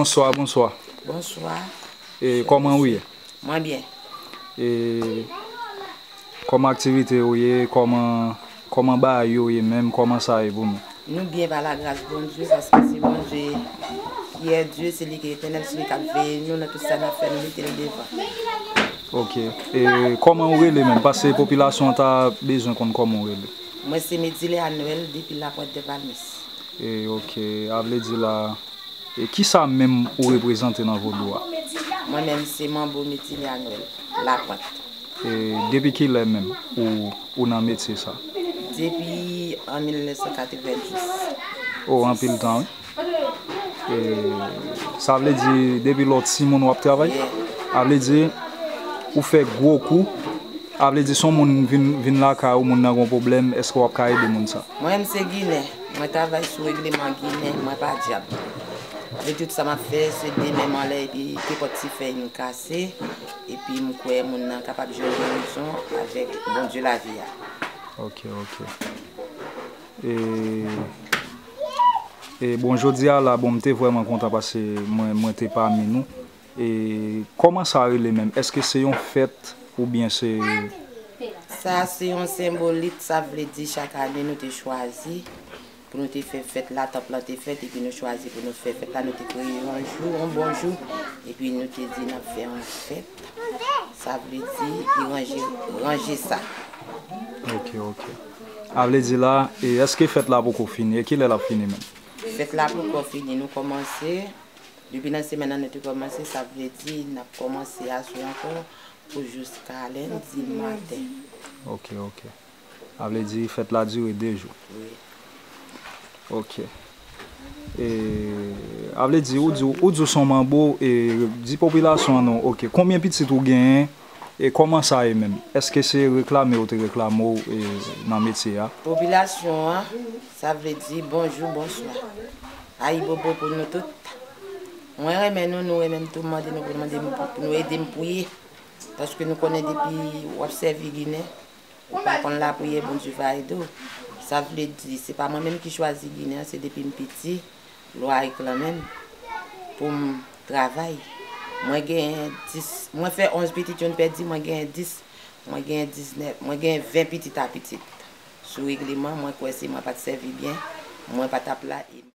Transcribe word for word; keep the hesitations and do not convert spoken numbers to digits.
Bonswa, bonswa. Bonswa. E kòman ou ye? Mwen byen. E kòman aktivite yo ye? Kòman, kòman bagay yo ye menm? Kòman sa ye pou nou? Nou byen pa lagras Bondye, paske se Bondye ki è Dye, se li ki etènèl, se li k ap veye nou nan tout sa n ap fè, nou mete l devan. Ok. E kòman ou rele menm? Paske popilasyon an ta bezwen konn kòman ou rele. Mwen se Medilè Anwèl depi Lapwent de Palmis. E, ok, a vle di la, e kisa menm ou reprezante nan vodou a? Mwen menm se Manbo Medilè Anwèl, Lapwent. E depi kilè menm ou, ou nan metye sa? Depi an mil nèf san katrevenndis. Oh, anpil tan, wi. E sa vle di depi lè w timoun w ap travay? Yeah. A vle di ou fè gwo kou. A vle di si yon moun vin, vin lakay ou, moun nan gen yon pwoblèm, èske w ap ka ede moun sa? Mwen menm se Ginen. Mwen travay sou regleman Ginen, mwen pa dyab. Vle di tout sa m ap fè, se de men m anlè epi kenpòt ti fèy m kase, epi m kwè moun nan kapab jwenn gerizon avèk Bondye lavi a. Ok, ok. E, e bon, jodi a la, bon, m te vrèman kontan paske mwen, mwen te pami nou. E kòman sa rele menm? Èske se yon fèt oubyen se... Sa se yon senbolik, sa vle di chak ane nou te chwazi pou nou te fè fèt la, tanp lan te fèt, epi nou chwazi pou nou fè fèt la, nou te kreye yon jou, yon bon jou, epi nou te di n ap fè yon fèt. Sa vle di, li ranje, ranje sa. Ok, ok. A vle di la, e èske fèt la poko fini? E kilè l ap fini menm? Fèt la poko fini, nou kòmanse. Depi nan semèn nan nou te kòmanse, sa vle di n ap kòmanse aswè ankò pou jiska lendi maten. Ok, ok. A vle di fèt la dire de jou. Wi. Ok. E, a vle di ou di, ou di w se yon manbo, e di popilasyon an non, ok. Konbyen pitit ou genyen? E kòman sa ye menm? Èske se reklame yo te reklame w, e, nan metye a? Popilasyon an, sa vle di bonjou, bonswa. Ayibobo pou nou tout. Mwen renmen nou, nou renmen m tou, mande nou pou nou mande m pou, pou nou ede m priye. Paske nou konnen depi w ap sèvi Ginen, ou pa konn lapriyè, Bondye va ede w. Sa vle di, se pa mwen menm ki chwazi Ginen an, se depi m piti. Lwa reklame m pou m travay. Mwen genyen dis, mwen fè onz pitit, youn pèdi, mwen genyen dis, mwen genyen diznèf, mwen genyen ven pitit a pitit. Sou regleman, mwen kwè si mwen pa t sèvi byen, mwen pa t ap la e